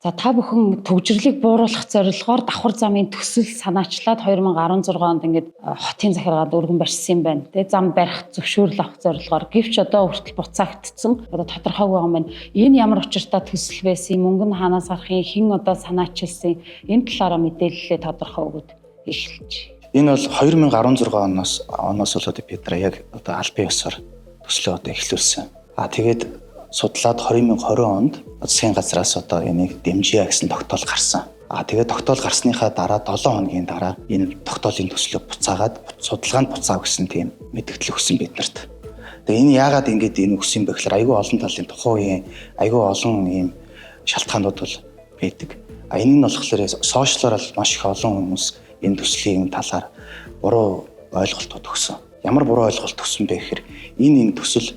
За, та бүхэн төгжрлийг бууруулах зорилгоор давхар замын төсөл санаачлаад 2016 онд ингээд хотын захиргаанд өргөн барьсан юм байна. Тэ, зам барих зөвшөөрөл авах зорилгоор. Гэвч одоо хүртэл буцаагдсан. Одоо тодорхойгүй байгаа юм байна. Энэ ямар учиртай төсөл байсан, мөнгө нь хаанаас гарахын, хэн одоо санаачилсан, энэ талаараа мэдээллээ тодорхой өгөөд эхэлж. Энэ бол 2016 оноос бол бид нар яг одоо албан ёсоор төслөө одоо эхлүүлсэн. А тэгээд судлаад 2020 онд засгийн газраас одоо энийг дэмжийа гэсэн тогтоол гарсан. А тэгээд тогтоол гарсныхаа дараа 7 хоногийн дараа энэ тогтоолын төслөө буцаагаад судалгаанд буцаав гэсэн тийм мэдээлэл өгсөн биднэрт. Тэгээ энэ яагаад ингэж энэ өгсөн бэ гэхээр айгүй олон талын тухайн үеийн айгүй олон ийм шалтгаанууд бол байдаг. А энэ нь болохоор сошиалор бол маш их олон хүмүүс энэ төслийн талаар буруу ойлголтууд өгсөн. Ямар буруу ойлголт өгсөн бэ гэхээр энэ төсөл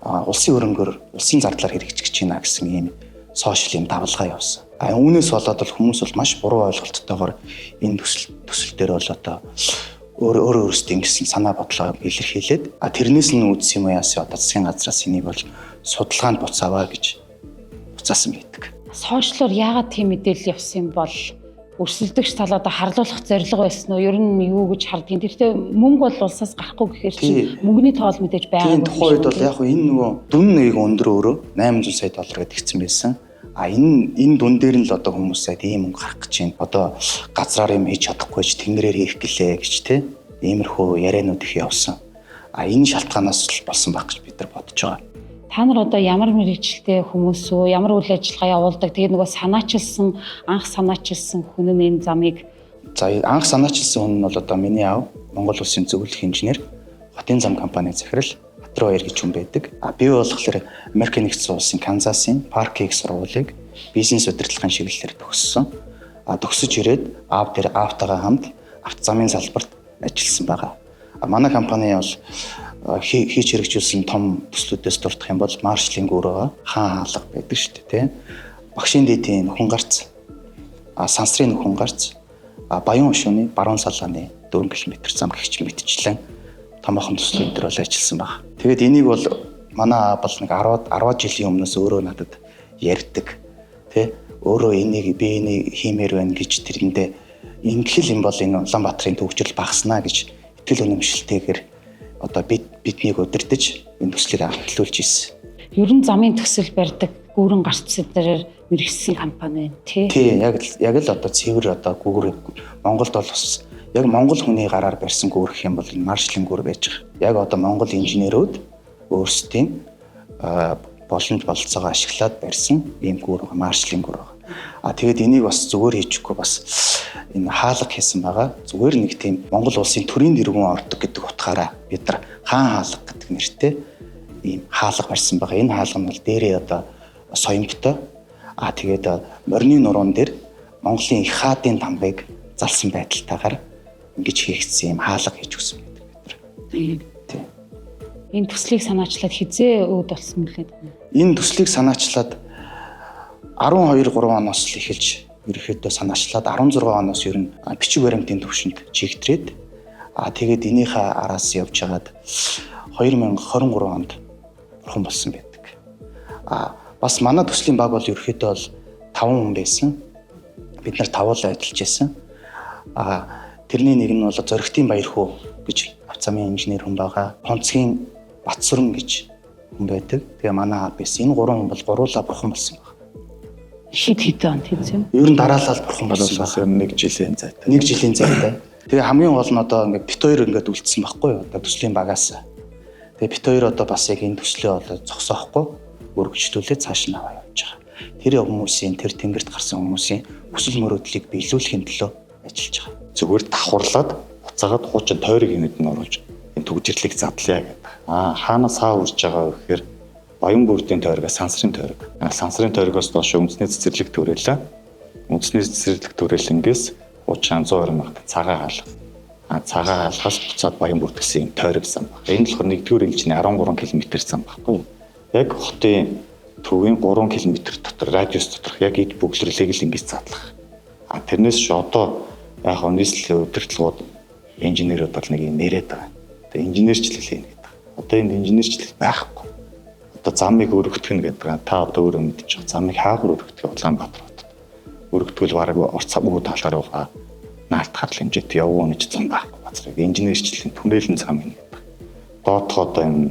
улсын хөрөнгөөр, улсын зардлаар хэрэгжих гэж байна гэсэн ийм сошиал юм давалгаа явсан. А үүнээс болоод бол хүмүүс бол маш буруу ойлголттойгоор энэ төсөл дээр бол одоо өөр өөрсдөө ингэсэн санаа бодлоо илэрхийлээд, а тэрнээс нь үүдсэн юм уу яасан, одоо засгийн газраас энийг бол судалгаанд буцааваа гэж буцаасан байдаг. Сошиалор яагаад тийм мэдээлэл явсан юм бол өрсөлдөгч тал одоо харлуулах зорилго байсан уу? Ер нь юу гэж хардгийг. Тэртээ мөнгө бол улсаас гарахгүй гэхээр чинь мөнгөний тоол мэдээж Тийм байгаагүй. Тухайн үед бол яг энэ нөгөө дүн нэг өндөр өөрөө 800 сая доллар гэдэг хэвчэн байсан. А энэ дүн дээр нь л одоо хүмүүс сая ийм мөнгө гарах гэж байна. Одоо газраар юм хийж чадахгүй ч тэнгэрээр хийх гэлээ гэж те. Иймэрхүү ярианууд их явсан. А энэ шалтгаанаас л болсон байх гэж бид нар бодож байгаа. Та нар одоо ямар мэрэгчлээ хүмүүс үү? Ямар үйл ажиллагаа явуулдаг? Тэгээд нөгөө санаачилсан, анх санаачилсан хүн нь энэ замыг За, анх санаачилсан хүн нь бол одоо миний аав Монгол улсын зөвлөх инженер, хотын зам компани захирал Хатруу баяр гэж хүн байдаг. А би болохоор Америкийн нэгдсэн улсын Канзасын Парк их сургуулийг бизнес удирдлагын чиглэлээр төгссөн. А төгсөж ирээд аав дээр аавтайгаа хамт автозамын салбарт ажилласан байгаа. А манай компани бол хийж хэрэгжүүлсэн том төслүүдээс дурдах юм бол Маршалын гүр байгаа, хаан хаалга байдаг шүү дээ, тийм. Багшийн дээдийн нөхөн гарц, а сансрын нөхөн гарц, а Баян хошууны баруун салааны 4 км зам гихч мэтчлэн томоохон төслүүд дээр бол ажилласан баг. Тэгээд энийг бол манай аав бол нэг 10 жилийн өмнөөс өөрөө надад ярьдаг. Тэ, өөрөө энийг би энийг хиймээр байна гэж, тэрэндээ ингэхэл юм бол энэ Улаанбаатарын төвчрөл багаснаа гэж итгэл үнэмшилтэйгээр одоо биднийг удирдах энэ төслийг анхлуулж ирсэн. Ер нь замын төсөл барьдаг, гүүрэн гарц дээр мэргэжсэн компани байна тий. Тий, яг л одоо цэвэр одоо гүүр, Монголд бол бас яг монгол хүний гараар барьсан гүүр гэх юм бол энэ Маршалын гүүр байж байгаа. Яг одоо монгол инженерүүд өөрсдийн боломж бололцоогоо ашиглаад барьсан ийм гүүр, Маршалын гүүр байгаа. А тэгээд энийг бас зүгээр хийчихгүй, бас энэ хаалга хийсэн байгаа. Зүгээр нэг тийм Монгол улсын төрийн тэргүүн ордог гэдэг утгаараа бид нар хаан хаалга гэдэг нэртэй ийм хаалга барьсан байгаа. Энэ хаалга нь бол дээрээ одоо соёмттой. А тэгээд морины нуруун дээр Монголын их хаадын тамгыг залсан байдалтайгаар ингэж хийгдсэн юм хаалга хийж өгсөн байдаг бид нар. Тий. Энэ төслийг санаачлаад хизээ өөд болсон мөлий? Энэ төслийг санаачлаад 12 3 оноос л эхэлж ерөнхийдөө санаачлаад 16 оноос ер нь бичиг баримтын төвшөнд чигтрээд, а тэгээд энийхээ араас явж хагаад 2023 онд бурхан болсон байдаг. А бас манай төслийн баг бол ерөнхийдөө бол 5 хүн байсан. Бид нар 5 л ажиллаж байсан. А тэрний нэг нь бол Зоригтын Баярхүү гэж авцамын инженер хүн байгаа. Понцгийн Батсүрэн гэж хүн байдаг. Тэгээ манай аав байсан. Энэ гурван хүн бол гуруула бурхан болсон байна. Хэд хэдэн он тийм юм? Ер нь дараалал бурхан болсон бас ер нь нэг жилийн зайтай. Нэг жилийн зайтай. Тэгээ хамгийн гол нь одоо ингээд бит хоёр ингээд үлдсэн байхгүй юу? Одоо төслийн багаас. Тэгээ бит хоёр одоо бас яг энэ төслөө одоо зогсоохгүй өргөжлүүлээ цааш нь аваа явж байгаа. Тэр хүмүүсийн, тэр тэнгэрт гарсан хүмүүсийн хүсэл мөрөөдлийг биелүүлэхин төлөө ажиллаж байгаа. Зүгээр давхарлаад буцаагаад хуучин тойрог юмуд нь оруулж энэ түгжирлийг задлаа гэдэг. Аа хаанаас хаа үрж байгаа вэ гэхээр Баян бүрдийн тойрог, сансрын тойрог. Сансрын тойрогоос доош үндэсний цэцэрлэг төрөөлөө. Үндэсний цэцэрлэг төрөөлөнгээс хуучин 120 мянга цагаан хаалга. А цагаан хаалгаас буцаад Баян бүрд гэсэн юм тойрог зам баг. Энэ болохоор нэгдүгээр ээлжний 13 км зам баггүй. Яг хотын төвийн 3 км дотор, радиус доторх яг эд бөглөрлийг л ингэж задлах. А тэрнээс ч одоо яг нийслэлийн удирдлагууд, инженерүүд бол нэг юм нэрэд байгаа. Тэгээ инженерчлэл хийнэ гэдэг. Одоо энд инженерчлэл байхгүй. Одоо замыг өргөтгөх нь гэдэг. Та одоо өөрөө мэдчих. Замыг хаагаар өргөтгөх Улаанбаатар хотод. Өргөтгөл бараг орц өвөө талаар байгаа наалт харлын хэмжээтэй явган унаж зам байхгүй газрыг инженерчлэлийн түнэлэн зам юм гэдэг. Доотхоо одоо энэ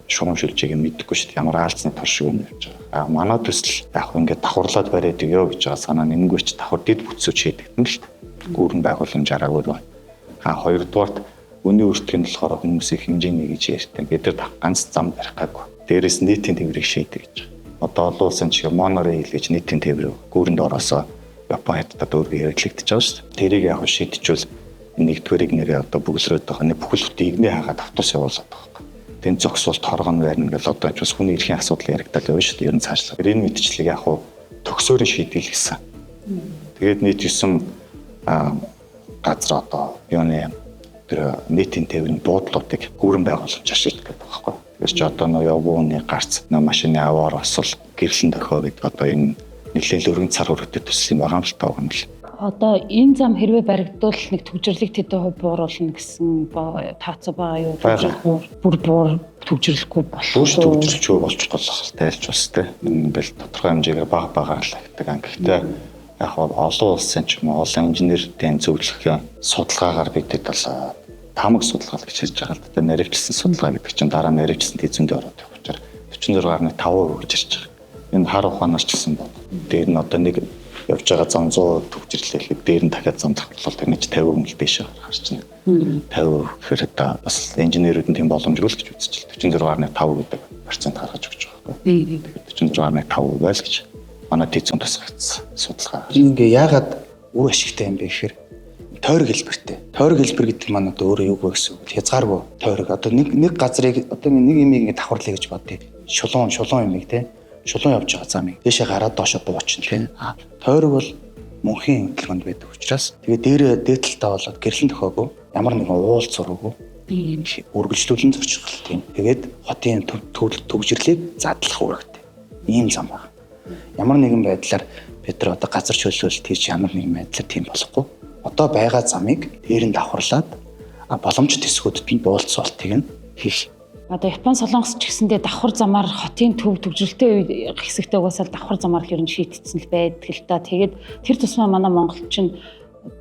шугам шүлжээг мэдэхгүй шүү дээ. Ямар аалзны тор шиг юм явж байгаа. А манай төсөл яг ингээд давхарлаад бариад өгөө гэж байгаа санаа нэмгүй ч давхар дэд бүтсүүч хийдэгдэн л дээ. Гүүрэн байгууламж араагүй байна. А хоёрдугаарт өнийн өртөг нь болохоор хүмүүсийн хэмжээний гэж ярьдаг. Бид нар ганц зам барих гаагүй. Дээрээс нийтийн тээврийг шийдэг гэж байгаа. Одоо олон улсын чиг монорейл гэж нийтийн тээвэр гүүрэнд ороосоо Япон хятадд өөргөө хэрэглэгдэж байгаа шүү дээ. Тэрийг яг шийдчихвэл нэгдүгээрийг нэрээ одоо бөглөрөөд байгаа. Нэг бүхэл бүтэн игнэ хагаад автобус явуулаад байгаа байхгүй. Тэн зогсвол торгон байрна гэл одоо ч бас хүний эрхийн асуудал яригдал явна шүү дээ. Ер нь цаашлаа. Энэ мэдчлэг яг төгсөөрийн шийдэл гэсэн. Тэгээд нийт 9 газар одоо юуны тэр нийтийн тээврийн буудлуудыг гүүрэн байгууламжаар шийдэх гэдэг байгаа байхгүй. Тэгэхээр чи одоо нөө явгууны гарц, нөө машины аваар осол, гэрлэн дохио гэдэг одоо энэ нэлээн өргөн цар хүрэгтэй төсөл юм байгаа юм л таа юм л. Одоо энэ зам хэрвээ баригдвал нэг төгжрлийг тэдэн хувь бууруулна гэсэн тооцоо байгаа юу? Бүр буур төгжрлөхгүй болох. Бүр төгжрлчгүй болчих гол тайлж бас тэ. Ингээл тодорхой хэмжээгээр баг багаар л агдаг. Гэхдээ яг олон улсын ч юм уу олон инженерийн зөвлөх судалгаагаар бидэд бол таамаг судалгаа гэж хэлж байгаа л да. Наривчлсан судалгаа гэдэг чинь дараа наривчлсан тэзүүндээ ороод явах учраас 46.5% гэж ярьж байгаа. Энэ хар ухаанаас ч гэсэн бод. Дээр нь одоо нэг явж байгаа зам 100 төгжрлээ дээр нь дахиад зам давхарлал тэр нэг 50% л дээшээ гарч байна. 50% гэхээр одоо бас инженерүүд нь тийм боломжгүй л гэж үзчихэл 46.5 гэдэг процент гаргаж өгч байгаа байхгүй. Тэгэхээр 46.5% байл гэж манай тэзүүн тусгагдсан судалгаа. Энэ ингээ яагаад үр ашигтай юм бэ гэхээр тойрог хэлбэртэй. Тойрог хэлбэр гэдэг маань одоо өөрөө юу вэ гэсэн үг. Хязгааргүй тойрог. Одоо нэг газрыг одоо нэг юм ингээ давхарлая гэж бодъё. Шулуун юмыг те. Шулуун явж байгаа замыг дээшээ гараад доошо буучин тийм. Тойрог бол мөнхийн хөдөлгөөнд байдаг учраас тэгээ дээрээ дээд талдаа болоод гэрлэн төхөөгүй ямар нэгэн уул зураагүй үргэлжлүүлэн зөрчил тийм. Тэгээд хотын төгжрлийг задлах үүрэгтэй. Ийм зам байна. Ямар нэгэн байдлаар бид нар одоо газар чөлөөлөлт хийж ямар нэгэн байдлаар тийм болохгүй. Одоо байгаа замыг дээр нь давхарлаад боломжит хэсгүүдэд нь буулцуултыг нь хийх. Одоо Япон Солонгос ч гэсэндээ давхар замаар хотын төв төгжрөлтэй хэсэгтээ угаасаа давхар замаар л ер нь шийтцэн л байдаг л та. Тэгээд тэр тусмаа манай Монголд чинь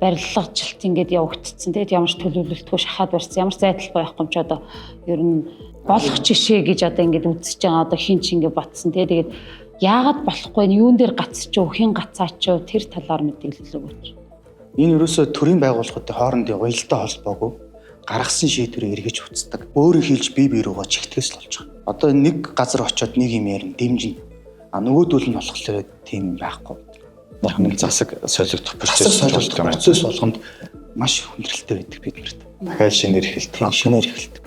барилгажилт ингээд явагдцсан. Тэгээд ямар ч төлөвлөлтгүй шахаад барьсан. Ямар ч зайдал байхгүй юм чи одоо ер нь болох жишээ гэж одоо ингээд үзэж байгаа. Одоо хин ч ингээд батсан. Тэгээд яагаад болохгүй нь юун дээр гацч юу, хэн гацаач юу тэр талаар мэдээлэл өгөөч. Энэ ерөөсөө төрийн байгууллагуудын хоорондын уялдаа холбоогүй гаргасан шийдвэрээ эргэж буцдаг. Өөрөө хийлж бие бие рүүгээ чигтгэс л болж байгаа. Одоо нэг газар очиод нэг юм ярина, дэмжинэ. А нөгөөдөл нь болохоор тийм юм байхгүй. Нэг засаг солигдох процесс процесс болгонд маш хүндрэлтэй байдаг биднэрт. Дахиад шинээр эхэлдэг. Шинээр эхэлдэг.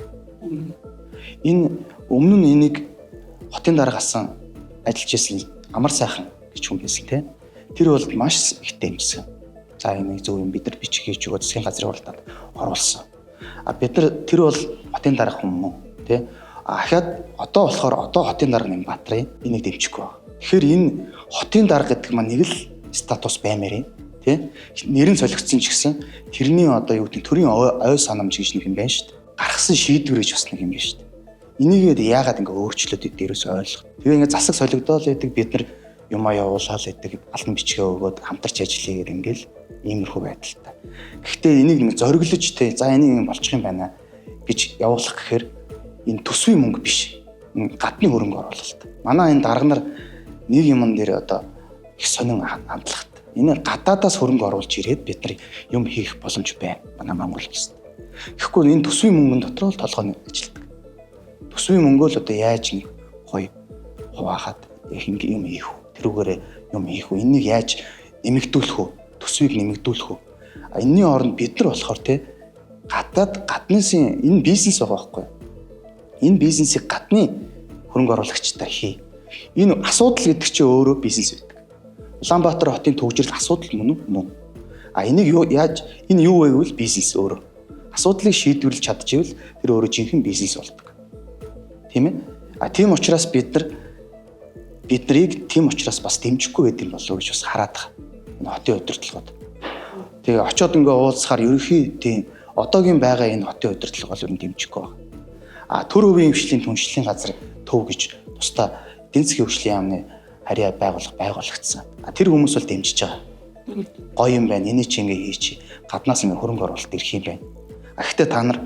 Энэ өмнө нь энийг хотын дарга асан ажиллаж исэн амар сайхан гэж хүн байсан те. Тэр бол маш их дэмжсэн. За энийг зөв юм бид нар бичих хийж өгөө засгийн газрын уралдаанд оруулсан. А бид нар тэр бол хотын дарга хүн мөн тий. Ахаад одоо болохоор одоо хотын дарга Нэмбатрын энийг дэмжихгүй байна. Тэгэхээр энэ хотын дарга гэдэг маань нэг л статус баймаар юм тий. Нэр нь солигдсон ч гэсэн тэрний одоо юу гэдэг төрийн ой санамж гэж нэг юм байна шүү дээ. Гаргасан шийдвэр гэж бас нэг юм байна шүү дээ. Энийгээд яагаад ингээ өөрчлөөд дээрээс ойлгох. Тэгээ ингээ засаг солигдоол байдаг бид нар юмаа явуулаад байдаг албан бичгээ өгөөд хамтарч ажиллая гэх ингээл иймэрхүү байдалтай. Гэхдээ энийг нэг зориглож те за энийг юм болчих юм байна гэж явуулах гэхээр энэ төсвийн мөнгө биш. Гадны хөрөнгө оруулалт. Манай энэ дарга нар нэг юмн дээр одоо их сонин хандлагатай. Энэ гадаадаас хөрөнгө оруулж ирээд бид нар юм хийх боломж байна. Манай Монгол улсад. Тэгэхгүй энэ төсвийн мөнгөн дотор л толгойн ажилтдаг. Төсвийн мөнгөө л одоо яаж нэг гоё хуваахад их юм хийх үү? Тэрүүгээрээ юм хийх үү? Энийг яаж нэмэгдүүлэх үү? Төсвийг нэмэгдүүлэх үү? Энэний оронд бид нар болохоор те гадаад гаднысын энэ бизнес байгаа байхгүй. Энэ бизнесийг гадны хөрөнгө оруулагчтай хий. Энэ асуудал гэдэг чинь өөрөө бизнес байдаг. Улаанбаатар хотын төгжрөл асуудал мөн үү? Мөн. А энийг юу яаж энэ юу вэ гэвэл бизнес өөрөө. Асуудлыг шийдвэрлэж чадчихвэл тэр өөрөө жинхэнэ бизнес болдог. Тийм ээ? А тийм учраас бид нар биднийг тийм учраас бас дэмжихгүй байд юм болов уу гэж бас хараад байгаа. Энэ хотын удирдлагууд. Тэгээ очиод ингээ уулзахаар ерөнхий тийм одоогийн байгаа энэ хотын удирдлага бол ер нь дэмжихгүй байна. А төр өвийн хвшлийн түншлэлийн газар төв гэж тусдаа эдийн засгийн хөгжлийн яамны харьяа байгууллага байгуулагдсан. А тэр хүмүүс бол дэмжиж байгаа. Гоё юм байна. Энийг чи ингээ хийчи. Гаднаас ингээ хөрөнгө оруулалт ирэх юм байна. А гэхдээ та нар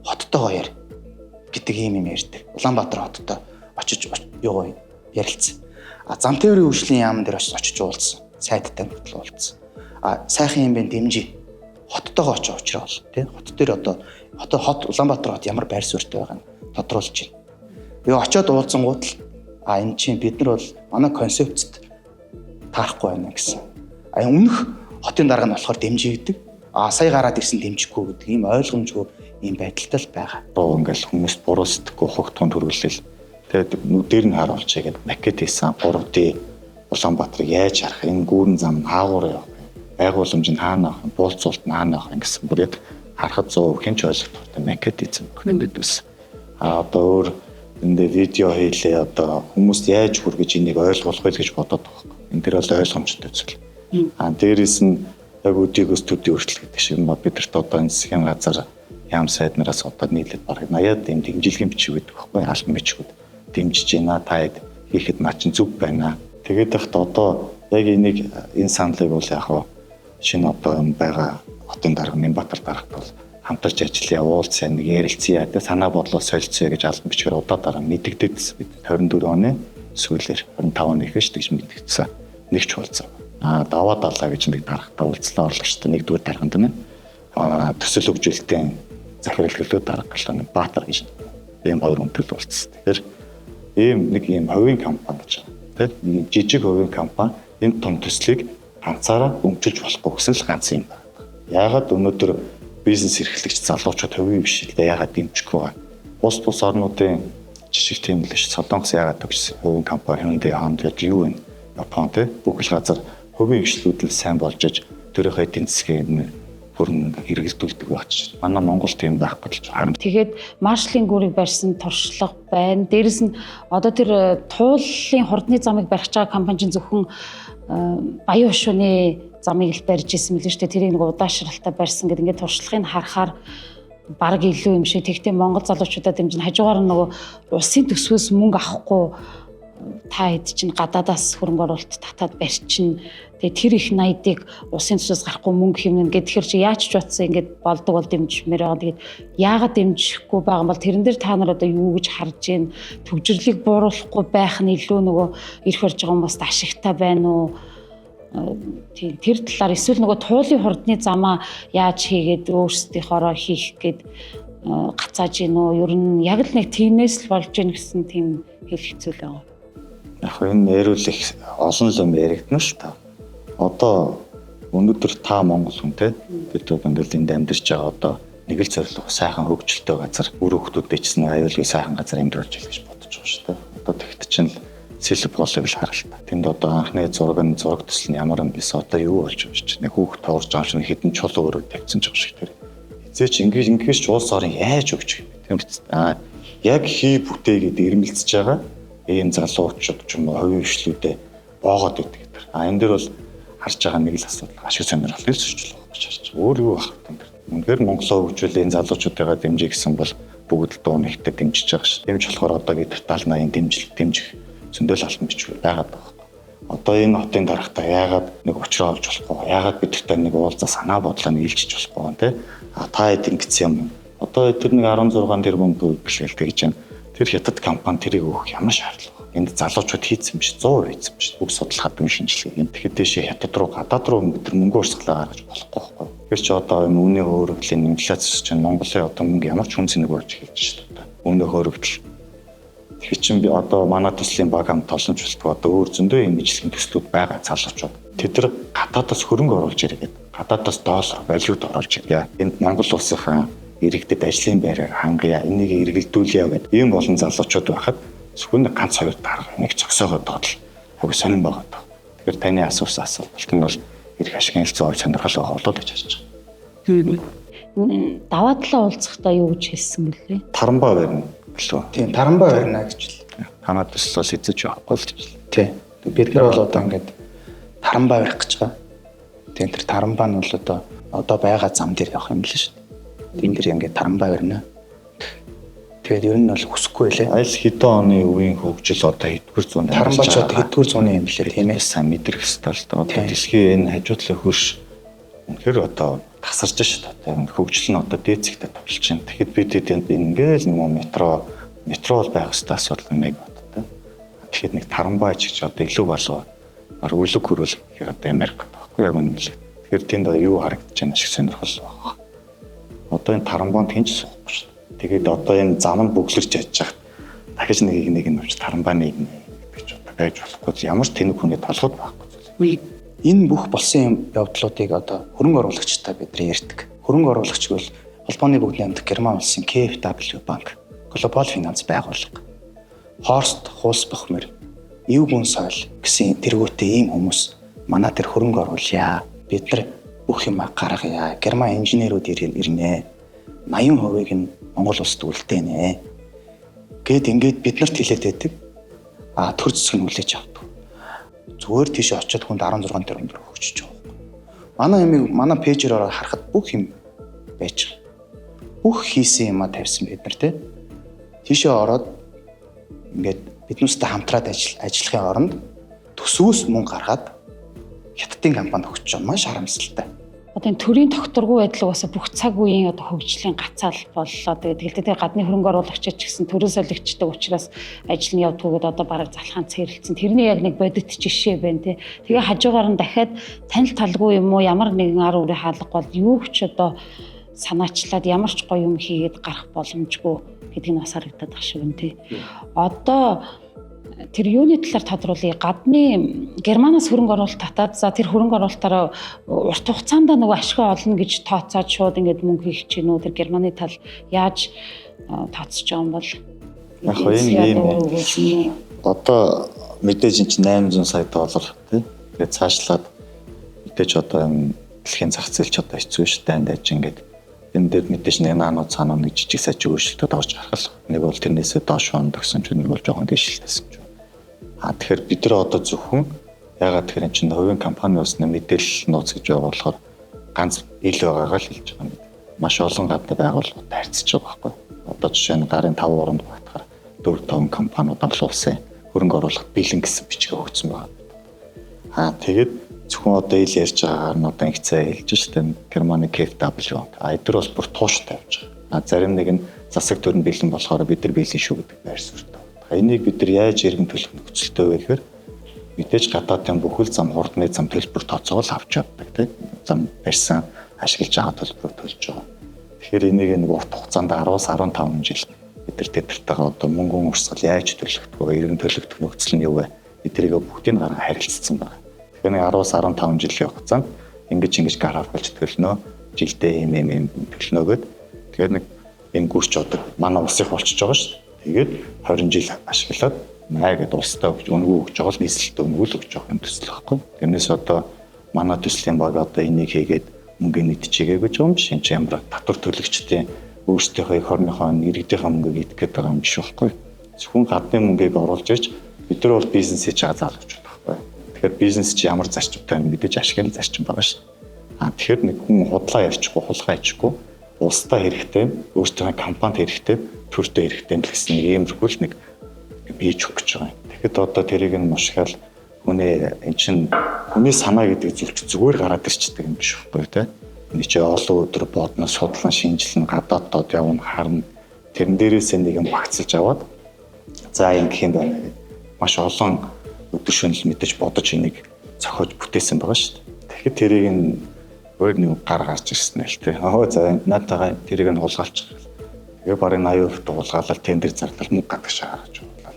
хоттойгоо яар гэдэг ийм юм ярьдаг. Улаанбаатар хоттой очиж юу ярилцсан. А зам тээврийн хөгжлийн яамн дээр очиж уулзсан. Сайдтай хүртэл уулзсан. А сайхан юм байна, дэмжиж. Хоттойгоо очиж уулзраал тий. Хот дээр одоо хот Улаанбаатар хот ямар байр суурьтай байгааг нь тодруулж байна. Тэгээ очиод уулзсангууд л а энэ чинь бид нар бол манай концепцэд таарахгүй байна гэсэн. А өмнөх хотын дарга нь болохоор дэмжигдэг. А сая гараад ирсэн дэмжихгүй гэдэг ийм ойлгомжгүй ийм байдалтай л байгаа. Одоо ингээл хүмүүс буруу сэтгэхгүй хогтгон төрүүлэл. Тэгээд нүдээр нь харуулчихъя гэд макет хийсэн 3D Улаанбаатарыг яаж харах, энэ гүүрэн зам нь хаагуур явах юм, байгууламж нь хаана авах юм, буулцуулт нь хаана авах юм гэсэн бүр яг харахад 100% хэн ч ойлгохгүй макет хийсэн бид бас. А одоо өөр эндээ видео хийлээ, одоо хүмүүст яаж хүргэж энийг ойлгуулах вэ гэж бодоод байгаа юм. Энэ дэр бол ойлгомжтой зүйл. А дээрээс нь яг өдийгөөс төдий хүртэл гэдэг шиг бидэрт одоо энэ засгийн газар яам сайд нараас одоо нийлээд бараг 80-аад ийм дэмжлэгийн бичиг байдаг байхгүй, албан бичгүүд дэмжиж байна, та хэд хийхэд наа чин зүг байна. Тэгээд ихт одоо яг энийг энэ саналыг бол яг шинэ одоо юм байгаа хотын дарга Нэмбатар даргад бол хамтарч ажиллая, уулзъя, нэг ярилцъя, тэ санаа бодлоо солилцъя гэж албан бичгээр удаа дараа мэдэгдээдсэн. Бид 24 оны сүүлээр 25 оны ихэж тэгж мэдэгдсэн. Нэг ч уулзаа. А даваа далаа гэж нэг даргатай уулзлаа, орлогчтой нэгдүгээр дарганд нь төсөл хөгжүүлэлтийн захирал төлөө дарга галаа Баатар гэж ийм хоёр хүнтэй л уулзсан. Тэгэхээр ийм нэг ийм хувийн компани гэж байгаа. Тэ нэг жижиг хувийн компани энэ том төслийг ганцаараа өмчилж болохгүй гэсэн л ганц юм байна. Яагаад өнөөдөр бизнес эрхлэгч залуучууд хувийн бишэлдээ яагаад дэмжихгүй байгаа? Бус бус орнуудын жижиг тийм л ш. Солонгос яагаад төгссөн? Хувийн компани Hyundai, Honda юу вэ? Япон тэ бүх л газар хувийн хөгжлүүд л сайн болж аж төрийнхөө эдийн засгийн бүрэн хэрэгэлдүүлдэг байх чинь. Манай Монгол тийм байхгүй л харин. Тэгээд маршалын гүрийг барьсан туршлага байна. Дээрэс нь одоо тэр тууллын хурдны замыг барих байгаа компани чинь зөвхөн Баян хошууны замыг л барьж исэн мэлээ шүү дээ. Тэрийг нэг удаашралтай барьсан гэдэг ингээд туршлагыг харахаар бараг илүү юм шиг. Тэгтээ Монгол залуучуудаа дэмжин хажуугаар нь нөгөө улсын төсвөөс мөнгө авахгүй та хэд чинь гадаадаас хөрөнгө оруулалт татаад барьчин. Тэгээ тэр их найдыг улсын төсвөөс гарахгүй мөнгө хэмнэн гэд тэр чи яаж ч утсан ингээд болдог бол дэмжмээр байгаа. Тэгээд яагаад дэмжихгүй байгаа юм бол тэрэн дээр та нар одоо юу гэж харж байна? Төгжрлийг бууруулахгүй байх нь илүү нөгөө эрх барьж байгаа хүмүүст ашигтай байна уу? Тийм тэр талаар эсвэл нөгөө туулын хурдны замаа яаж хийгээд өөрсдийнхоороо хийх гээд гацааж гин үү? Ер нь яг л нэг тиймээс л болж гин гэсэн тийм хэлэх зүйл байгаа. Яг энэ яриул их олон л юм яригдана л та. Одоо өнөөдөр та Монгол хүн те бид бол ингээл энд амьдарч байгаа одоо нэг л зорилго сайхан хөгжилтэй газар үр хүүхдүүдээ ч гэсэн аюулгүй сайхан газар амьдруулж ийл гэж бодож байгаа шүү дээ. Одоо тэгт чинь л сэлб голыг л харал та. Тэнд одоо анхны зураг нь зураг төсөл нь ямар юм бис одоо юу болж байгаа чинь нэг хүүхд тоорж байгаа шиг хэдэн чулуу өрөө тавьсан ч байгаа шиг тэр. Эзээч ингэж ингэж ч улс орон яаж өгч юм бэ? Тийм биз. Аа яг хий бүтээгээд ирмэлцэж байгаа ийм залуучууд ч юм уу хувийн хвшлүүдээ боогод идэг гэдэг. А энэ дэр бол харж байгаа нэг л асуудал ашиг сонирхол л зөрчил байх гэж харж байгаа. Өөр юу байх вэ? Үнэхээр Монголоо хөгжүүлээ энэ залуучуудыгаа дэмжиж гэсэн бол бүгд л дуу нэгтээ дэмжиж байгаа ш. Дэмж болохоор одоо бид 70 80 дэмжил дэмжих зөндөл албан бичвэр байгаад байгаа байхгүй. Одоо энэ хотын дарагтаа яагаад нэг учраа олж болохгүй? Яагаад бидэртэй нэг уулзаа санаа бодлоо нь илчиж болохгүй те? А та хэд ингэсэн юм. Одоо тэр нэг 16 тэрбум төгрөг тэгж байна. Тэр хятад компани тэрийг өгөх ямар шаардлага вэ? Энд залуучууд хийцэн биш, 100% хийцэн биш. Бүх судалгаа дүн шинжилгээ. Энд тэгэхэд дэшээ хятад руу, гадаад руу бид нар мөнгө урсгалаа гаргаж болохгүй байхгүй. Тэр чи одоо энэ үнийн хөөрөгдлийн инфляц чинь Монголын одоо мөнгө ямар ч хүн зэнийг болж эхэлж шүү дээ. Үнийн хөөрөгдөл. Тэгэхээр чин би одоо манай төслийн баг хамт олонч болтгоо одоо өөр зөндөө юм ижлэхэн төслүүд байгаа залуучууд. Тэд нар гадаадаас хөрөнгө оруулж ирээд гадаадаас доллар, валют оруулж ирье. Энд Монгол улсынхаа иргэдэд ажлын байраар хангая, энийг эргэлдүүлье гэдэг ийм болон залуучууд байхад зөвхөн ганц хоёр дарга нэг зогсоогоод бодол айгу сонирн байгаа даа. Тэгэхээр таны асуусан асуулт нь бол эрх ашигын хэлцүү ой сонирхол байгаа болоо гэж харж байгаа. Даваа талаа уулзахдаа юу гэж хэлсэн бэлээ? Тарамбаа барина гэлөө. Тийм, тарамбаа барина гэж л. Танаа төсөл бол эзэж явахгүй л гэж л. Тийм. Бид нар бол одоо ингээд тарамбаа барих гэж байгаа. Тийм, тэр тарамбаа нь бол одоо байгаа зам дээр явах юм л шүү дээ. Тэн дээр ингээд тарамбаа барина. Тэгээд ер нь бол хүсэхгүй лээ. Аль хэдэн оны үеийн хөгжил одоо хэдвэр зуунд Тарамбач одоо хэдвэр зууны юм лээ, тийм ээ. Сайн мэдрэх ёстой л доо. Одоо дэлхийн энэ хажуу талын хөрш үнэхээр одоо тасарж шít одоо хөгжил нь одоо дээцэгтэй тулж байна. Тэгэхэд бид энд ингээл нэг метро бол байх ёстой асуудал нэг бод. Тэгэхэд нэг Тарамбай ч гэж одоо илүү болов. Ар үлэг хөрөл гэхээр одоо Америк байхгүй яг үнэн л. Тэгэхээр тэнд юу харагдаж байна шиг сонирхол байна. Одоо энэ Тарамбанд хинч суухгүй шүү. Тэгээд одоо энэ зам нь бөглөрч яж хахад дахиж нэг нэг нь авч Тарамбаны нэг гэдэг ч одоо байж болохгүй. Ямар ч тэнэг хүний толгойд байхгүй зүйл. Энэ бүх болсон юм явдлуудыг одоо хөрөнгө оруулагчтай бид нар ярьдаг. Хөрөнгө оруулагч бол холбооны бүгд найрамдах Герман улсын KfW банк, Глобал финанс байгууллага, Хорст Хулсбахмер, Эвгүн соёл гэсэн тэргүүтээ ийм хүмүүс манай тэр хөрөнгө оруулъя. Бид нар бүх юм гаргая. Герман инженерүүд ирнэ. 80%-ийг нь Монгол улсад үлдээнэ. Гэт ингээд бид нарт хэлээд байдаг. А төр зэсэг нь хүлээж авдаг. Зүгээр тийш очиод хүнд 16 тэрбум төгрөг өгчөж байгаа байхгүй. Манай юмыг манай пэйжээр ороод харахад бүх юм байж байгаа. Бүх хийсэн юмаа тавьсан бид нар те. Тийшээ ороод ингээд биднүүстэй хамтраад ажиллахын оронд төсвөөс мөнгө гаргаад Хятадын компанид өгч байгаа маш харамсалтай. Одоо энэ төрийн тогтворгүй байдал угаасаа бүх цаг үеийн одоо хөгжлийн гацаал боллоо. Тэгээд тэгээ гадны хөрөнгө оруулагчид ч гэсэн төрөө солигчдаг учраас ажил нь явдгүйгээд одоо бараг залхаан цэрэлцэн. Тэрний яг нэг бодит жишээ байна тий. Тэгээ хажуугаар нь дахиад танил талгүй юм уу ямар нэгэн ар үрийн хаалга бол юу ч одоо санаачлаад ямар ч гоё юм хийгээд гарах боломжгүй гэдг нь бас харагдаад байх шиг байна тий. Одоо тэр юуны талаар тодруулъя. Гадны Германаас хөрөнгө оруулалт татаад за тэр хөрөнгө оруулалтаараа урт хугацаанд нөгөө ашиг олно гэж тооцоод шууд ингээд мөнгө хийх чинь үү? Тэр Германы тал яаж тооцож байгаа юм бол? Яг энэ ийм одоо мэдээж эн чинь 800 сая доллар тий. Тэгээд цаашлаад мэдээж одоо энэ дэлхийн зах зээл ч одоо хэцүү шүү дээ. Дайж ингээд энэ дээр мэдээж нэг наанууд цаанаа нэг жижиг сажиг өөрчлөлтөд орж гарах л. Нэг бол тэрнээсээ доош онд гэсэн ч нэг бол жоохон дээшилтэйсэн ч. А тэгэхээр бид нар одоо зөвхөн ягаад тэгэхээр эн чинь хувийн компани усны мэдээлэл нууц гэж байгаа болохоор ганц ил байгаагаа л хэлж байгаа юм. Маш олон гадны байгууллагуудтай харьцаж байгаа байхгүй. Одоо жишээ нь гарын 5 оронд багтахаар 4-5 компаниуд олон улсын хөрөнгө оруулалт бэлэн гэсэн бичгээ өгсөн байгаа. Аа тэгээд зөвхөн одоо ил ярьж байгаагаар нь одоо ингэцээ хэлж штэ Германы KfW. А эдгээр бол бүр тууштай явж байгаа. А зарим нэг нь засаг төр нь бэлэн болохоор бид нар бэлэн шүү гэдэг байр суурьтай. Энийг бид нар яаж эргэн төлөх нөхцөлтэй вэ гэхээр мэдээж гадаадын бүхэл зам хурдны зам төлбөр тооцоол авч явдаг тийм зам барьсан ашиглаж байгаа төлбөрөөр төлж байгаа. Тэгэхээр энийг нэг урт хугацаанд 10-аас 15 жил бид нар тэдэртэйгээ одоо мөнгөн урсгал яаж төлөгдөх вэ, эргэн төлөгдөх нөхцөл нь юу вэ? Эдгээрийг бүгдийг гаран харилцсан байна. Тэгэхээр нэг 10-аас 15 жилийн хугацаанд ингэж графиклж төлнө, жилдээ ийм ийм ийм төлнө гэд. Тэгэхээр нэг энэ гүрч одоо манай улсыг болчихж байгаа шүү дээ. Тэгээд 20 жил ашиглаад маа гэд улстай өгч өнгөө өгч байгаа л нийслэлтэй өнгөө л өгч байгаа юм төсөл байхгүй. Тэрнээс одоо манай төслийн баг одоо энийг хийгээд мөнгө нийтчихээ гэж юм биш. Энд чинь ямар татвар төлөгчдийн өөрсдийнхөө эх орныхоо иргэдийнхээ мөнгийг идэх гээд байгаа юм биш байхгүй. Зөвхөн гадны мөнгийг оруулж иж бид нар бол бизнес хийж байгаа залуучууд байхгүй. Тэгэхээр бизнес чи ямар зарчимтай вэ мэдээж ашигын зарчим байгаа шүү. А тэгэхээр нэг хүн худлаа ярьчихгүй, хулгай хийчихгүй улстай хэрэгтэй, өөртөө компанид хэрэгтэй, төртөө хэрэгтэй л гэсэн нэг иймэрхүү л нэг хийж өгөх гэж байгаа юм. Тэгэхэд одоо тэрийг нь мушгаал хүний эн чин хүний санаа гэдэг зүйл чи зүгээр гараад ирчдэг юм биш байхгүй тий. Энд чи олон өдөр бодно, судлан, шинжилнэ, гадааддод явна, харна. Тэрэн дээрээсээ нэг юм багцлж аваад за ингэх юм байна гэд маш олон өдөр шөнө л мэдээж бодож энийг зохиож бүтээсэн байгаа шүү дээ. Тэгэхэд тэрийг нь өөр нэг гар гарч ирсэн л тий. Аа за наатайгаа тэрийг нь хулгайлчих. Тэгээ барыг 80% хулгайлал тендер зарлал мөнгө гадагшаа гаргаж явуулаа.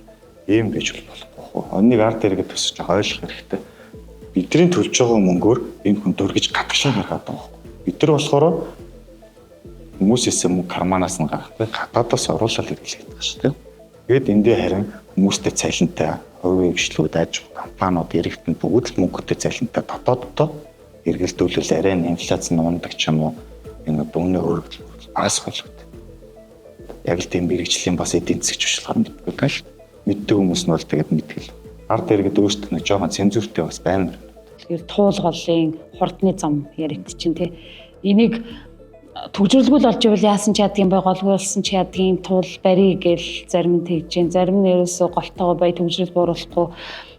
Ийм байж болохгүй. Онныг ард иргэд төсөж ойлгох хэрэгтэй. Бидний төлж байгаа мөнгөөр энэ хүн дөргиж гадагшаа гаргаад байгаа байхгүй. Бид нар болохоор хүмүүсээс мөнгө карманаас нь гаргахгүй гадаадаас оруулаад хэрэглээд байгаа шүү дээ. Тэгээд эндээ харин хүмүүстэй цалинтай хувийн хвшлүүд аж ахуй компаниуд иргэдэнд бүгд л мөнгөтэй цалинтай дотооддоо эргэлдүүлвэл арай инфляц нь ундаг ч юм уу энэ одоо үнэ өргөдөл бас болгоод. Яг л тийм мэрэгжлийн бас эдийн засгч биш болохоор мэдгүй л шүү. Мэддэг хүмүүс нь бол тэгээд мэдгэл. Ард иргэд өөрсдөө нэг жоохон цензуртэй бас баймар. Тэгэхээр туулгалын хурдны зам яригдчихээн тий. Энийг Түгжрэлгүй л болж ивэл яасан ч яадгийн бай, голгүй болсон ч яадгийн, тул барь гэл зарим нь тэгж जैन, зарим нь ерөөсөө голтойгоо бай, түгжрэл бууруулахгүй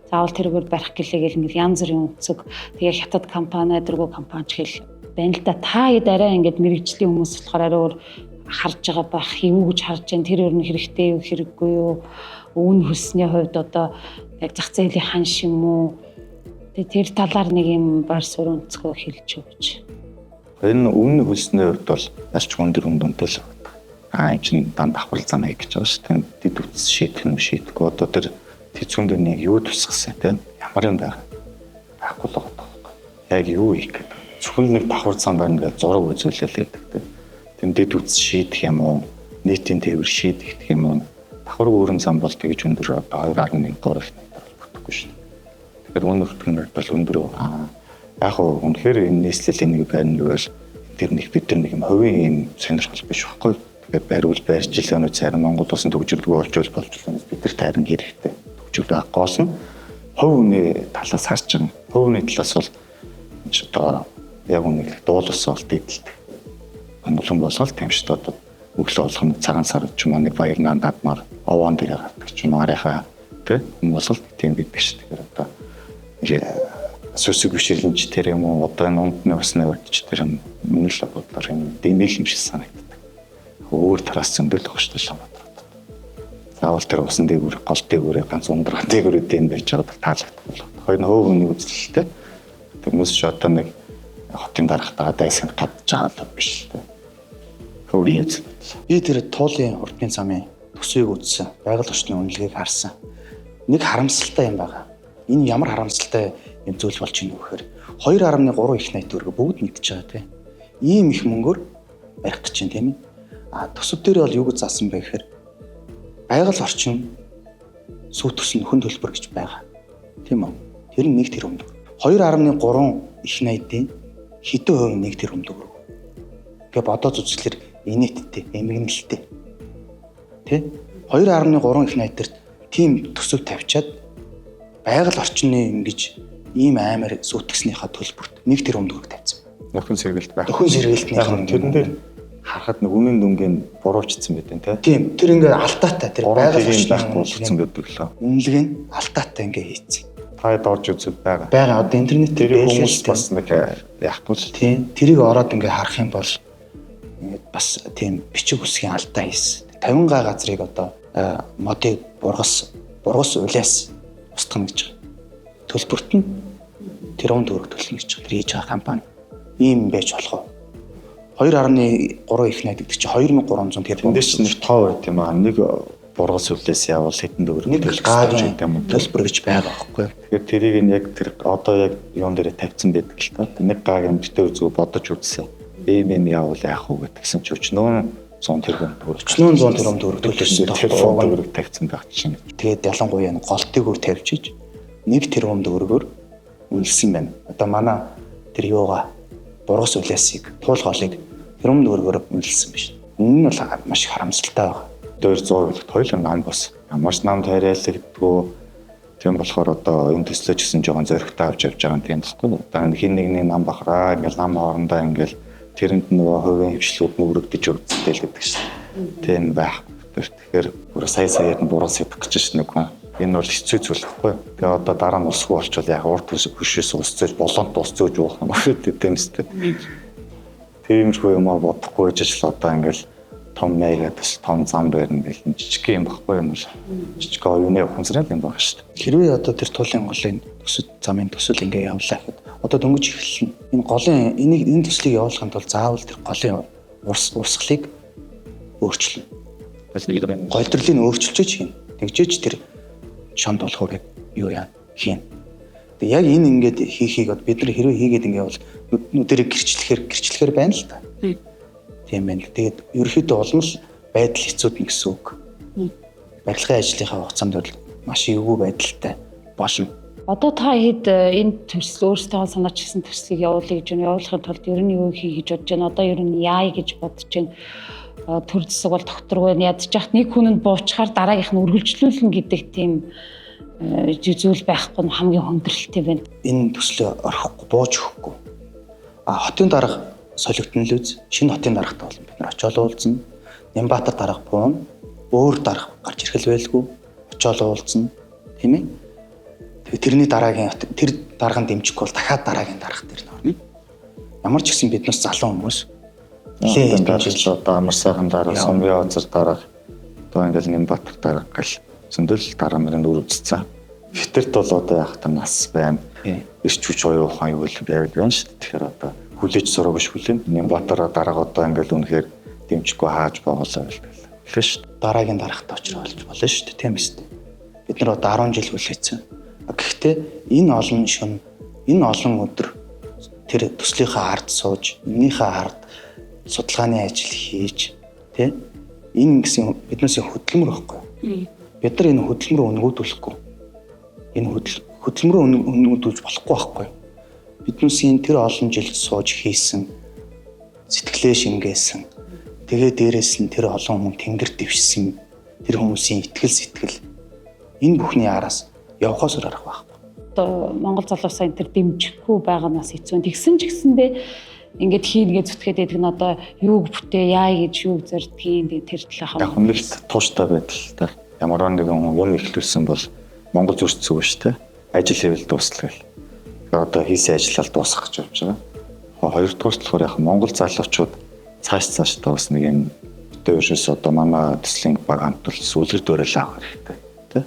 заавал тэргээр барих гэлээ гэл ингээл янз бүрийн өнцөг. Тэгээ хятад компани, дөрвөө компани ч гэл байна л да. Та хэд арай ингээд мэрэгжлийн хүмүүс болохоор арай өөр харж байгаа байх, юу гэж харж जैन, тэр өөр нь хэрэгтэй юу, хэрэггүй юу, өвн хөлсний хувьд одоо яг зах зээлийн ханш юм уу? Тэгээ тэр талаар нэг юм бар сур өнцгөө хэлж өгч. Энэ өмнө хөлсний хувьд бол ялч өндөр үн дүнтэй л байна. Аа, энэ чинь дан давхар зам хий гэж байгаа шүү дээ. Дэд үтс шийдэх юм шийдэхгүй, одоо тэр тэцүүн дээр нэг юу тусгасан тийм ямар юм байгаа байхгүй л байгаа байхгүй. Яг юу хийх гэдэг. Зөвхөн нэг давхар зам байна гэж зураг үзүүлэлээ гэдэг тийм. Тэм дэд үтс шийдэх юм уу? Нийтийн тээвэр шийдэх юм уу? Давхар өрөн зам бол тэгж өндөр одоо 2.1 3 их бол бүтэхгүй шүү дээ. Тэгэхээр үнэ өртгөнөр бол өндөр. Аа, яг хуу үнэхээр энэ нийслэлийн нэг байна гэвэл тэр нэг бид нар нэг юм хувийн юм сонирхол биш байхгүй. Тэгэхээр бариул барьж ил өнөө зарим Монгол улсын төгжрлгүй болж болж бид нар тайран хэрэгтэй. Төгжрөл гол нь хувь хүний талаас харж байгаа. Хувь хүний талаас бол одоо яг үнийг дуулсан бол дийдэлдэг. Онголон болол тийм шүү дээ. Одоо өглөө болгоно цагаан сар ч юм уу нэг баяр наандмаар овоон дээр гардаг ч юм уу арайхаа тий хүмүүс бол тийм гэдэг шүү. Тэгэхээр одоо сүсэг бишрлэнч тэр юм уу, одоо энэ ундны усны хувьд тэр юм миний л бодлоор юм дэмэл юм шиг санагддаг. Өөр тараас зөндөл байгаа шүү дээ Улаанбаатар. Заавал тэр усан дээгүүр, гол дээгүүрээ ганц ундрах дээгүүрээ дэм байж байгаа таалагддаг бол. Хоёр нь хөв хүний үзэлтэй. Хүмүүс ч одоо нэг хотын дарагтаа дайсан гадж байгаа л биш л дээ. Хөврийн үзэл. Би тэр туулын хурдны замын төсвийг үзсэн. Байгаль орчны үнэлгээг харсан. Нэг харамсалтай юм байгаа. Энэ ямар харамсалтай юм зүйл болж ийн вэ гэхээр 2.3 их найт төгрөг бүгд мэдж байгаа тийм. Ийм их мөнгөөр барих гэж байна тийм ээ. А төсөв дээр бол юу гэж заасан бэ гэхээр байгаль орчин сүү төсөн нөхөн төлбөр гэж байгаа. Тийм үү? Тэр нь 1 тэрбум төгрөг. 2.3 их найдын хэдэн хувь нь 1 тэрбум төгрөг. Ингээ бодоод үзэхлээр инээдтэй, эмгэнэлтэй. Тэ? 2.3 их найдэрт тийм төсөв тавьчаад байгаль орчны ингэж ийм амар сүйтгэснийхаа төлбөрт 1 тэрбум төгрөг тавьсан. Нөхөн сэргэлт байх. Нөхөн сэргэлтнийх тэрэн дээр харахад нэг үнэн дүнгийн буруучсан байдаг тий. Тийм, тэр ингээ алдаатай тэр байгаль орчны байхгүй болгоцсон байдаг лөө. Үнэлгээ нь алдаатай ингээ хийцэн. Та хэд орж үзэл байгаа. Байгаа, одоо интернет дээр хүмүүс бас нэг яахгүй л. Тийм, тэрийг ороод ингээ харах юм бол ингээд бас тийм бичиг үсгийн алдаа хийсэн. 50 га газрыг одоо модыг бургас улиас устгах гэж байгаа. Төлбөрт нь тэрбум төгрөг төлнө гэж байгаа. Тэр хийж байгаа компани. Ийм байж болох уу? 2.3 их найд гэдэг чинь 2300 тэрбум. Тэндээс чинь нэг тоо байт юм аа. Нэг бургас өвлөөс явал хэдэн төгрөг нэг гагийн төлбөр гэж байгаа байхгүй юу? Тэгэхээр тэрийг нь яг тэр одоо яг юун дээрээ тавьсан байдаг л та. Нэг гагийн битээ үзүү бодож үзсэн. Ийм юм явал яах вэ гэдгсэн чи өчнөө 100 тэрбум төгрөг. Өчнөө 100 тэрбум төгрөг төлсөн. Тэрбум төгрөг тавьсан байх чинь. Тэгээд ялангуяа энэ голтойгоор тавьчиж 1 тэрбум төгрөгөөр үнэлсэн байна. Одоо манай тэр юугаа бургас улиасыг туул голыг тэрбум төгрөгөөр үнэлсэн биш. Энэ нь бол маш их харамсалтай байна. Дээр 100% хоёул нам бос. Ямар ч нам тариалагддгүй. Тийм болохоор одоо энэ төслөө ч гэсэн жоохон зоригтой авч явж байгаа юм тийм баггүй. Одоо хин нэгний нам бахраа ингээл нам хоорондоо ингээл тэрэнд нөгөө хувийн хвшлүүд мөрөгдөж өвдөлтэй л гэдэг шин. Тийм байх. Тэгэхээр бүр сая саяад нь бургас ядах гэж шин нэг хүн. Энэ бол хэцүү зүйл байхгүй. Тэгээ одоо дараа нь усгүй болчвол яг урд хөшөөс ус зөөж болонт ус зөөж уух юм шүү дээ тийм үстэй. Тиймэрхүү юм а бодохгүй гэж л одоо ингээл том маягаа төс том зам барина гэл жижиг юм баггүй юм л. Жижиг оюуны ухамсарал юм байгаа шүү дээ. Хэрвээ одоо тэр туулын голын төсөл замын төсөл ингээ явлаа гэхэд одоо дөнгөж эхэлнэ. Энэ голын энийг энэ төслийг явуулахын тулд заавал тэр голын урсгалыг өөрчилнө. Голдролыг өөрчилж хийнэ. Тэгжээч тэр шонд болохыг юу яа хийн. Тэг яг энэ ингээд хийхийг бид нар хэрвээ хийгээд ингээ бол нүдэрийг гэрчлэхээр байна л та. Тийм байна. Тэгээд ерөөхдөө улам л байдал хэцүүднэ гэсэн үг. Барилгын ажлынхаа хугацаанд бол маш эвгүй байдалтай болно. Одоо та хэд энэ төсөл өөрсдөө санаач гисэн төслийг явуулъя гэж байна. Явуулахын тулд ер нь юу хий гэж бодож байна? Одоо ер нь яая гэж бодож байна? Төр зэсэг бол докторгүй ядчих нэг хүн нь буучхаар дараагийнх нь үргэлжлүүлнэ гэдэг тийм зүйл байхгүй нь хамгийн хүндрэлтэй байна. Энэ төслөө орхихгүй, бууж өгөхгүй. А хотын дарга Солигдсон л үз. Шинэ хотын даргатай болно. Бид нар очиод уулзна. Нямбатар дарга буун. Өөр дарга гарч ирэх л байлгүй. Очиод уулзна. Тийм ээ? Тэгээ тэрний дараагийн тэр дарга нь дэмжихгүй бол дахиад дараагийн дарга дээр нь орно. Ямар ч гэсэн биднээс залуу хүмүүс нэлээд дэмжиж одоо амар сайхан дарга, Сумын озер дарга, одоо ингээл Нямбатар дарга гэл зөндөл дараа нарын үр үзсэн. Хитэрт бол одоо яг та нас байна. Ирч хүч оюун ухаан юу л байвал байна шүү дээ. Тэгэхээр одоо хүлээж сураагүй ш хүлээн. Нямбатар дарга одоо ингээл үнэхээр дэмжихгүй хааж байгуулаа байл. Хүлээ шүү. Дараагийн даргатай очруулж болно шүү дээ. Тийм биз дээ. Бид нар одоо 10 жил хүлээсэн. Гэхдээ энэ олон шөнө, энэ олон өдөр тэр төслийнхээ ард сууж, эннийхээ ард судалгааны ажил хийж, тэ? Энэ гэсэн биднээсээ хөдөлмөр байхгүй. Бид нар энэ хөдөлмөрөө өнгөдүүлэхгүй. Энэ хөдөлмөрөө өнгөдүүлж болохгүй байхгүй. Биднээсийн тэр олон жил сууж хийсэн сэтгэлээ шингээсэн. Тэгээ дээрээс нь тэр олон хүн тэнгэр дэвшсэн тэр хүмүүсийн итгэл сэтгэл энэ бүхний араас явхаас өөр арга байхгүй. Одоо Монгол залуусаа энэ төр дэмжихгүй байгаа нас хэцүү. Тэгсэн ч гэсэндээ ингээд хийнгээ зүтгээд байдаг нь одоо юуг бүтээ яа гэж юуг зордгийг тэр талынхаа яг хүмүүст тууштай байдал та. Ямар нэгэн юм эхлүүлсэн бол Монгол зүрх зүг шүү дээ. Ажил хэвэл дуусла гэл. Одоо хийсэн ажлаа дуусгах гэж явж байгаа. Хоёрдугаар болохоор яг Монгол залуучууд цааш цааш бас нэг юм битээ одоо манай төслийн баг хамт бол сүлгэр дуурайл авах хэрэгтэй. Тэ?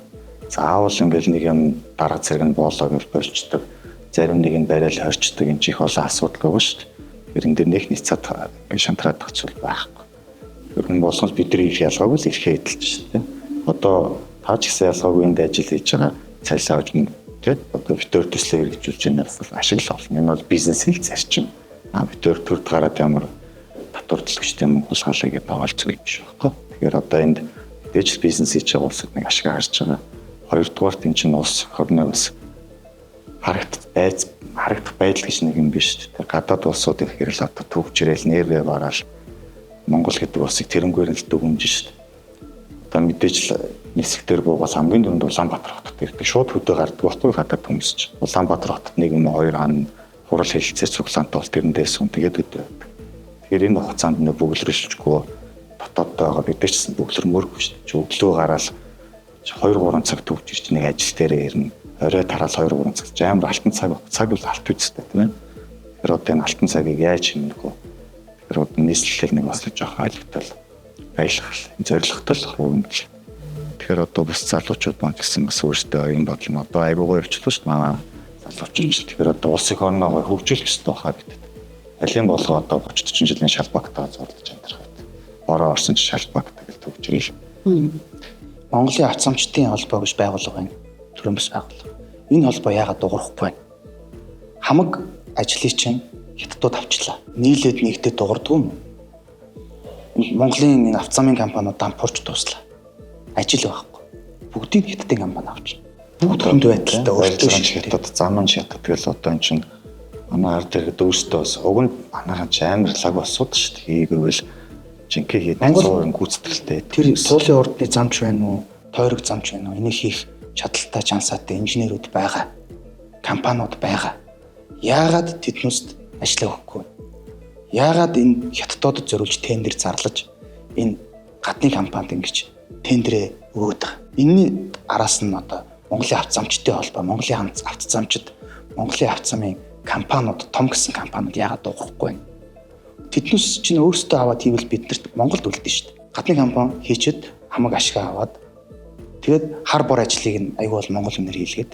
Заавал ингээл нэг юм дарга зэрэг нь боолоо гэж болчдөг. Зарим нэг нь барайл хорчдөг энэ чих олон асуудал байгаа шүү дээ. Тэр энэ дээр нэг ницаад шантраад тахч бол байхгүй. Тэр нь болгоно бидний их ялгаагүй л эрхээ эдэлж шүү дээ. Одоо та ч гэсэн ялгаагүй энд ажил хийж байгаа цалин авч тэ одоо битээр төслөө хэрэгжүүлж байгаа бол ашиг л олно. Энэ бол бизнесийн л зарчим. А битээр төрд гараад ямар татвар төлөгчтэй мөнгө хулгайлаа гэдэг даваалцдаг юм биш байхгүй. Тэгэхээр одоо энд мэдээж л бизнес хийж байгаа улсад нэг ашиг харж байгаа. Хоёрдугаарт энэ чинь улс орны бас харагдах байдал гэж нэг юм биш үү? Гадаад улсууд ихээр л одоо төвчрэл нэрвэ бараал Монгол гэдэг улсыг тэрнгээр нь л дүгнж шүү дээ. Одоо мэдээж л нисэх дээр буугаас хамгийн түрүүнд Улаанбаатар хотод ирдэг. Шууд хөдөө гардаг байхгүй гадаад хүмүүс ч. Улаанбаатар хотод нэг юм хоёр хан хурал хэлцээ цуглаантай бол тэрэндээ сум тэгээд хөдөө байдаг. Тэгэхээр энэ хугацаанд нэ бөглөршгүй дотооддоо байгаа бид нар ч гэсэн бөглөрмөргүй шүү дээ. Өглөө гараал 2 3 цаг төвч ирж нэг ажил дээрээ ирнэ. Орой тараал 2 3 цаг. Амар алтан цаг. Цаг бол алт үстэй тийм ээ. Тэгэхээр одоо энэ алтан цагийг яаж хэмнэх вэ? Тэгэхээр одоо нийслэлээр нэг бас жоохон айлгтал байлгах зорилготой л хувь. Тэгэхээр одоо бус залуучууд маань гэсэн бас өөрсдөө юм бодлоо нь одоо айгуу гоё явчихлаа шүү дээ. Манай залуучууд ч тэгэхээр одоо улсын орноо хөгжүүлэх ёстой хаа гэдэг. Алийн болгоо одоо 30 40 жилийн шалбагтаа зурлаж амьдрах байт. Бороо орсон ч шалбагтаа гэл төгжрэл. Монголын авц замчдын холбоо гэж байгууллага байна. Төрийн бас байгууллага. Энэ холбоо яагаад дуурахгүй байна? Хамаг ажлыг чинь хятадууд авчлаа. Нийлээд нэгдээ дуурдгүй юм. Монголын энэ авц замын компаниуд дампуурч дууслаа. Ажил байхгүй. Бүгдийг хятадын компани авчихна. Бүгд хүнд байдалтай өөртөө хятад, зам нь хятад тэгэл одоо эн чинь манай ард иргэд өөрсдөө бас уг нь манайхан ч амар лаг босууд шүү дээ. Хийгээвэл жинхэнэ хийдэг 100% гүйцэтгэлтэй. Тэр суулийн урдны замч байна уу? Тойрог замч байна уу? Энийг хийх чадaltaй чансаатай инженерүүд байгаа. Компаниуд байгаа. Яагаад тэднүүст ажиллаа өгөхгүй? Яагаад энэ хятадуудад зориулж тендер зарлаж энэ гадны компанид ингэж тендерээ өгөөд байгаа? Энэний араас нь одоо Монголын авц замчдын холбоо, Монголын авц замчид, Монголын авц замын компаниуд, том гэсэн компаниуд яагаад дуурахгүй байна? Тэднээс чинь өөрсдөө аваад хийвэл биднэрт Монголд үлдэн шүү дээ. Гадны компани хийчихэд хамаг ашиг аваад тэгээд хар бор ажлыг нь аягүй бол монгол хүнээр хийлгээд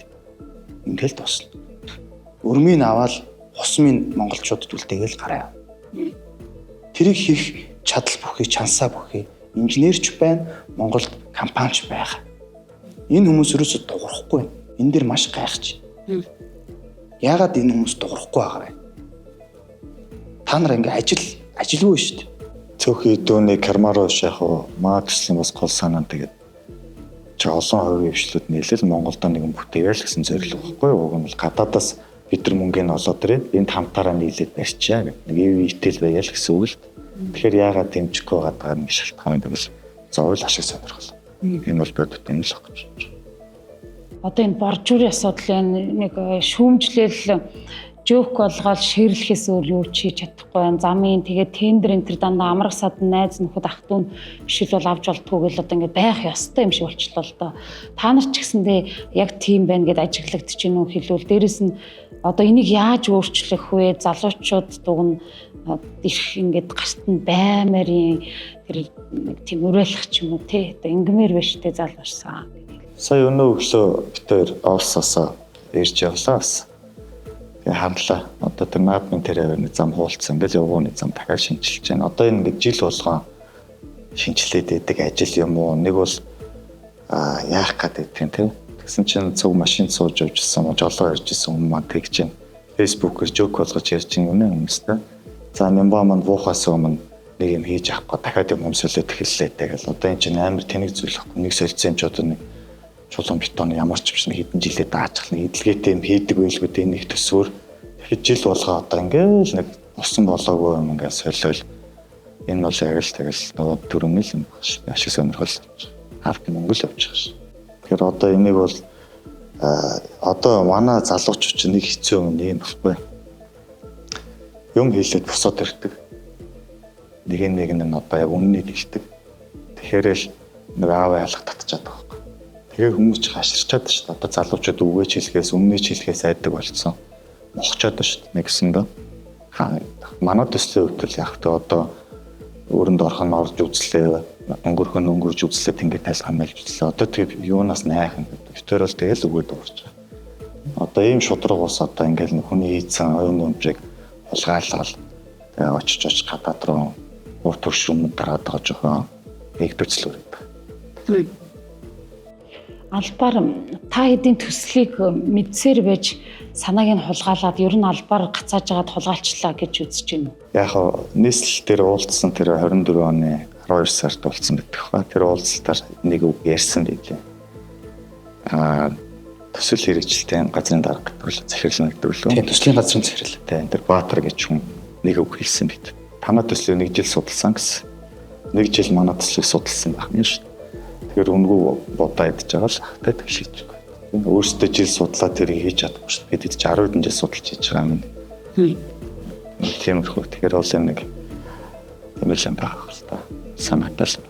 ингээл дуусна. Өрмийг аваад хусмын монголчуудад үлдээгээл гараа. Тэрийг хийх чадал бүхий, чансаа бүхий инженерч байна, Монголд компанич байгаа. Энэ хүмүүс ерөөсө дуурахгүй байна. Энэ дэр маш гайхаж. Яагаад энэ хүмүүс дуурахгүй байгаа вэ? Та нар ингээ ажилгүй шүү дээ. Цөөхөн дүүний Кармаро яг уу маа төслийн бас гол санаа нь тэгээд чи олон хувийн хвшлүүд нийлэл Монголдо нэгэн бүтээгээл гэсэн зорилго байхгүй юу? Уг нь бол гадаадаас бид нар мөнгөний олоод ирээд энд хамтаараа нийлээд барьчаа гэх нэг ив итэл байя л гэсэн үг л. Тэгэхээр яагаад дэмжихгүй байгаа нэг шалтгаан гэвэл зовл ашиг сонирхол. Энэ бол бодит юм л гэж байна. Одоо энэ боржуурын асуудал энэ нэг шүүмжлэл Жөөх болгоод ширлэхээс өөр юу ч хийж чадахгүй байна. Замын тэгээд тендер энэ төр дандаа амрах садан найз нөхөд ах дүү биш л бол авч болтгоо гэл одоо ингээд байх ёстой юм шиг болчлоо л доо. Та нар ч гэсэндээ яг тийм байна гэд ажиглагдчих гин үү хэлвэл дээрэс нь одоо энийг яаж өөрчлөх вэ? Залуучууд дуг нь ирэх ингээд гарт нь баймарын тэр нэг тийм уриалах ч юм уу те одоо ингэмээр байж те залуурсан. Сая өнөө өглөө бид хоёр офисоосоо ирж явлаа бас. Тэгээ харлаа. Одоо тэр наадмын тэр авирны зам хуулцсан. Ингээл явгууны зам дахиад шинчилж байна. Одоо энэ ингээд жил болгон шинчлээд байдаг ажил юм уу? Нэг бол яах гээд байдаг юм те. Тэгсэн чинь цуг машин сууж явжсэн, жолоо ирж исэн хүмүүс маань тэгж байна. Facebook-ээр жок болгож ярьж байгаа юм хүмүүстэй. За Нямба маань буухаас өмнө нэг юм хийж авахгүй дахиад юм хөмсөлөөд эхэллээ тэгэл. Одоо энэ чинь амар тэнэг зүйл байхгүй. Нэг солилцсон юм ч одоо нэг чулуун бетон ямар ч юм хэдэн жилээ даажхал нэг эдлгээтэй юм хийдэг байлгүй дээ нэг төсвөр. Тэгэхээр жил болгоо одоо ингээл нэг босон болоогүй юм ингээд солиол энэ бол яг л тэгэл нөгөө төрөмөл юм байна ш. Ашиг сонирхол авт мөнгө л явж байгаа ш. Тэгэхээр одоо энийг бол одоо манай залуучууд чинь нэг хэцүү юм нэг юм баггүй. Юм хийлээд босоод ирдэг. Нэг нэг нь одоо яг үннийг хэлдэг. Тэгэхээр л нэг аав айлах татчаад байгаа байхгүй. Тэгээ хүмүүс ч хаширчаад шүү дээ. Одоо залуучууд үгээч хэлэхээс, өмнөөч хэлэхээс айдаг болцсон. Мохчоод шүү дээ. Нэгсэндээ. Манай төслийн хувьд л яг тэ одоо өрөнд орох нь орж үзлээ, өнгөрөх нь өнгөрж үзлээ, ингээд тайлах амжилж үзлээ. Одоо тэгээ юунаас найхан гэдэг. Тэр бол тэгэл үгээд дуурч байгаа. Одоо ийм шудраг ус одоо ингээд хүний хийцэн оюун өмчийг хулгайлал тэгээ очиж очиж гадаад руу уур төрш өмнө дараад байгаа жоохон нэгдвэрлэл өрөөд. Албаар та хэдийн төслийг мэдсээр байж санааг нь хулгайлаад ер нь албаар гацааж байгаад хулгайлчлаа гэж үзэж байна уу? Яг нийслэл дээр уулзсан тэр 24 оны 12 сард уулзсан байдаг хаа. Тэр уулзалтаар нэг үг ярьсан байлээ. Төсөл хэрэгжилтийн газрын дарга гэдэг л захирал нэгдэг лөө. Тийм, төслийн газрын захирал. Тийм, тэр Баатар гэж хүн нэг үг хэлсэн байт. Танай төслийг нэг жил судалсан гэсэн. Нэг жил манай төслийг судалсан байх юм шүү. Тэгэхээр үнгүү бодоо идэж байгаа л ахтай тэгшиж байгаа. Өөрөөсөө жил судлаа тэрийг хийж чадахгүй шүү. Бид ч 10 хэдэн жил судалж хийж байгаа юм. Тиймэрхүү. Тэгэхээр бол юм нэг юм л юм байх л та. Санаатай л.